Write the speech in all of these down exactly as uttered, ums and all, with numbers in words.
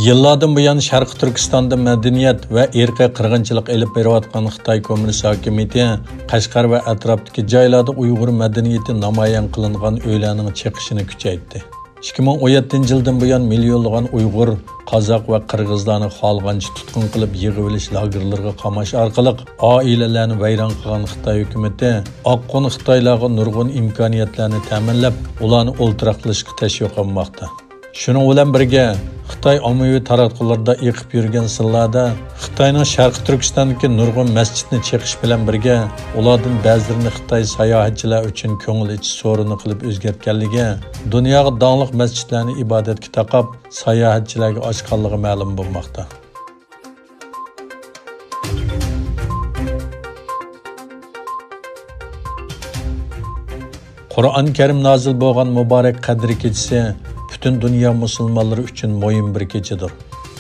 يىللاردىن بۇيان شەرقىي تۈركىستاندا مەدەنىيەت ۋە ئىرقىي قىرغىنچىلىق ئېلىپ بېرىۋاتقان خىتاي كوممۇنىست ھاكىمىيىتى قەشقەر ۋە ئەتراپتىكى جايلاردا ئۇيغۇر مەدەنىيىتى نامايان قىلىنغان ئۆيلەرنىڭ چېقىشىنى كۈچەيتتى. ئىككى مىڭ ئون يەتتىنچى يىلدىن بۇيان مىليونلىغان ئۇيغۇر، قازاق ۋە قىرغىزلارنى خالىغانچە تۇتقۇن قىلىپ يىغىۋېلىش لاگېرلىرىغا قاماش ئارقىلىق ئائىلىلەرنى ۋەيران قىلغان خىتاي ھۆكۈمىتى ئاققۇن خىتايلارغا نۇرغۇن ئىمكانىيەتلەرنى تەمىنلەپ، ئۇلارنى ئولتۇراقلىشىشقا تەشۋىق قىلماقتا. شۇنىڭ بىلەن بىرگە، خىتاي ئاممىۋى تاراتقۇلىرىدا ئېقىپ يۈرگەن سىنلاردا خىتاينىڭ شەرقىي تۈركىستاندىكى نۇرغۇن مەسچىتنى چېقىش بىلەن بىرگە، ئۇلاردىن بەزىلىرىنى خىتاي ساياھەتچىلەر ئۈچۈن كۆڭۈل ئېچىش سورۇنى قىلىپ ئۆزگەرتكەنلىكى، دۇنياغا داڭلىق مەسچىتلەرنى ئىبادەتكە تاقاپ، ساياھەتچىلەرگە ئاچقانلىقى مەلۇم بولماقتا. قۇرئان كەرىم نازىل بولغان مۇبارەك قەدىر كېچىسى پۈتۈن دۇنيا مۇسۇلمانلىرى ئۈچۈن مۇھىم بىر كېچىدۇر.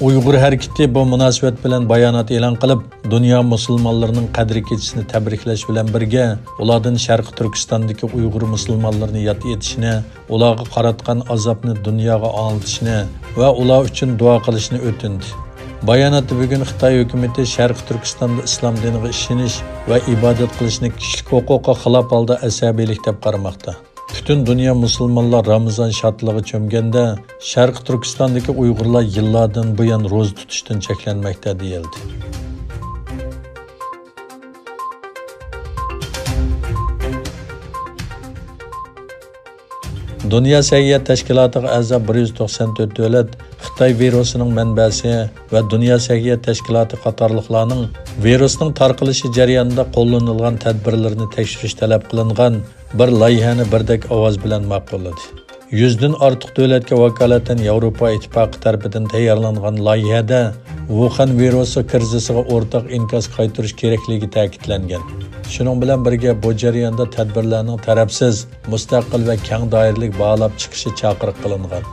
ئۇيغۇر ھەرىكىتى بۇ مۇناسىۋەت بىلەن بايانات ئېلان قىلىپ، دۇنيا مۇسۇلمانلىرىنىڭ قەدىر كېچىسىنى تەبرىكلەش بىلەن بىرگە، ئۇلاردىن شەرقىي تۈركىستاندىكى ئۇيغۇر مۇسۇلمانلىرىنى ياد ئېتىشنى، ئۇلارغا قاراتقان ئازابنى دۇنياغا ئاڭلىتىشنى ۋە ئۇلار ئۈچۈن دۇئا قىلىشنى ئۆتۈندى. باياناتتا بۈگۈن خىتاي ھۆكۈمىتى شەرقىي تۈركىستاندا ئىسلام دىنىغا ئىشىنىش ۋە ئىبادەت قىلىشنى كىشىلىك ھوقۇققا خىلاپ ھالدا ئەسەبىيلىك دەپ قارىماقتا. پۈتۈن دۇنيا مۇسۇلمانلار رامىزان شادلىقىغا چۆمگەندە، شەرقىي تۈركىستاندىكى ئۇيغۇرلار يىللاردىن بۇيان روزا تۇتۇشتىن چەكلەنمەكتە، دېيىلدى. دۇنيا سەھىيە تەشكىلاتىغا ئەزا بىر يۈز توقسان تۆت دۆلەت خىتاي ۋىرۇسىنىڭ مەنبەسى ۋە دۇنيا سەھىيە تەشكىلاتى قاتارلىقلارنىڭ ۋىرۇسنىڭ تارقىلىشى جەريانىدا قوللىنىلغان تەدبىرلىرىنى تەكشۈرۈش تەلەپ قىلىنغان بىر لايىھەنى بىردەك ئاۋاز بىلەن ماقۇللىدى. يۈزدىن ئارتۇق دۆلەتكە ۋاكالىتەن ياۋروپا ئىتتىپاقى تەرىپىدىن تەييارلانغان لايىھەدە ۋۇخەن ۋىرۇسى كىرىزىسىغا ئورتاق ئىنكاس قايتۇرۇش كېرەكلىكى تەكىتلەنگەن. شۇنىڭ بىلەن بىرگە، بۇ جەرياندا تەدبىرلەرنىڭ تەرەپسىز، مۇستەقىل ۋە كەڭ دائىرىلىك باھالاپ چىقىشى چاقىرىق قىلىنغان.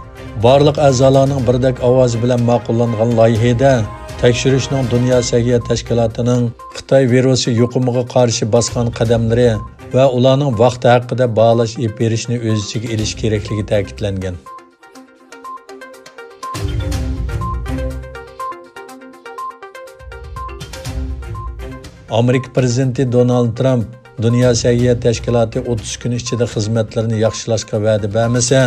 بارلىق ئەزالارنىڭ بىردەك ئاۋازى بىلەن ماقۇللانغان لايىھىدە تەكشۈرۈشنىڭ دۇنيا سەھىيە تەشكىلاتىنىڭ خىتاي ۋىرۇسى يۇقۇمىغا قارشى باسقان قەدەملىرى ۋە ئۇلارنىڭ ۋاقتى ھەققىدە باھالاش ئېلىپ بېرىشنى ئۆز ئىچىگە ئېلىش كېرەكلىكى تەكىتلەنگەن. ئامېرىكا پىرېزىدېنتى دونالد ترامپ دۇنيا سەھىيە تەشكىلاتى ئوتتۇز كۈن ئىچىدە خىزمەتلىرىنى ياخشىلاشقا ۋەدە بەرمىسە،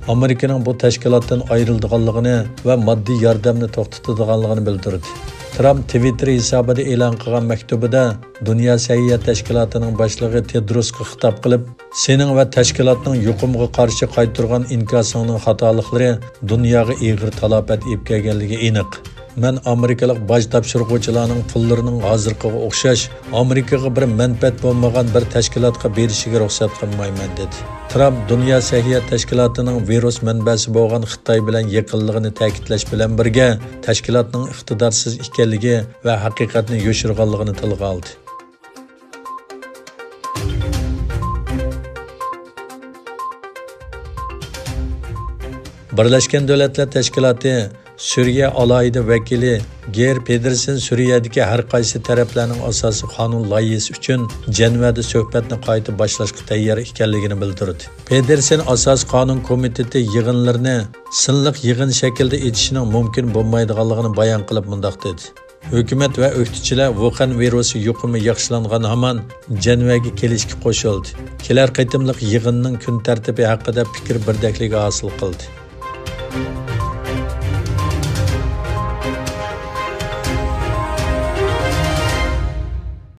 ئامېرىكىنىڭ بۇ تەشكىلاتتىن ئايرىلىدىغانلىقىنى ۋە ماددىي ياردەمنى توختىتىدىغانلىقىنى بىلدۈردى. ترامپ تىۋىتتېر ھېسابىدا ئېلان قىلغان مەكتۇبىدا دۇنيا سەھىيە تەشكىلاتىنىڭ باشلىقى تېدروسقا خىتاب قىلىپ، سېنىڭ ۋە تەشكىلاتنىڭ يۇقۇمغا قارشى قايتۇرغان ئىنكاسىڭنىڭ خاتالىقلىرى دۇنياغا ئېغىر تالاپەت ئېلىپ كەلگەنلىكى ئېنىق. مەن ئامېرىكىلىق باج تاپشۇرغۇچىلارنىڭ پۇللىرىنىڭ ھازىرقىغا ئوخشاش ئامېرىكىغا بىر مەنپەئەت بولمىغان بىر تەشكىلاتقا بېرىشىگە رۇخسەت قىلمايمەن، دېدى. ترامپ دۇنيا سەھىيە تەشكىلاتىنىڭ ۋىرۇس مەنبەسى بولغان خىتاي بىلەن يېقىنلىقىنى تەكىتلەش بىلەن بىرگە، تەشكىلاتنىڭ ئىقتىدارسىز ئىكەنلىكى ۋە ھەقىقەتنى يوشۇرغانلىقىنى تىلغا ئالدى. بىرلەشكەن دۆلەتلەر تەشكىلاتى سۈرىيە ئالاھىدە ۋەكىلى گېر پېدېرسېن سۈرىيەدىكى ھەر قايسى تەرەپلەرنىڭ ئاساسىي قانۇن لايىھىسى ئۈچۈن جەنۋەدە سۆھبەتنى قايتا باشلاشقا تەييار ئىكەنلىكىنى بىلدۈردى. پېدېرسېن ئاساسىي قانۇن كومىتېتى يىغىنلىرىنى سىنلىق يىغىن شەكلىدە ئېچىشنىڭ مۇمكىن بولمايدىغانلىقىنى بايان قىلىپ مۇنداق دېدى: ھۆكۈمەت ۋە ئۆكتىچىلەر ۋۇخەن ۋىرۇسى يۇقۇمى ياخشىلانغان ھامان جەنۋەگە كېلىشكە قوشۇلدى. كېلەر قېتىملىق يىغىننىڭ كۈن تەرتىپى ھەققىدە پىكىر بىردەكلىكى ھاسىل قىلدى.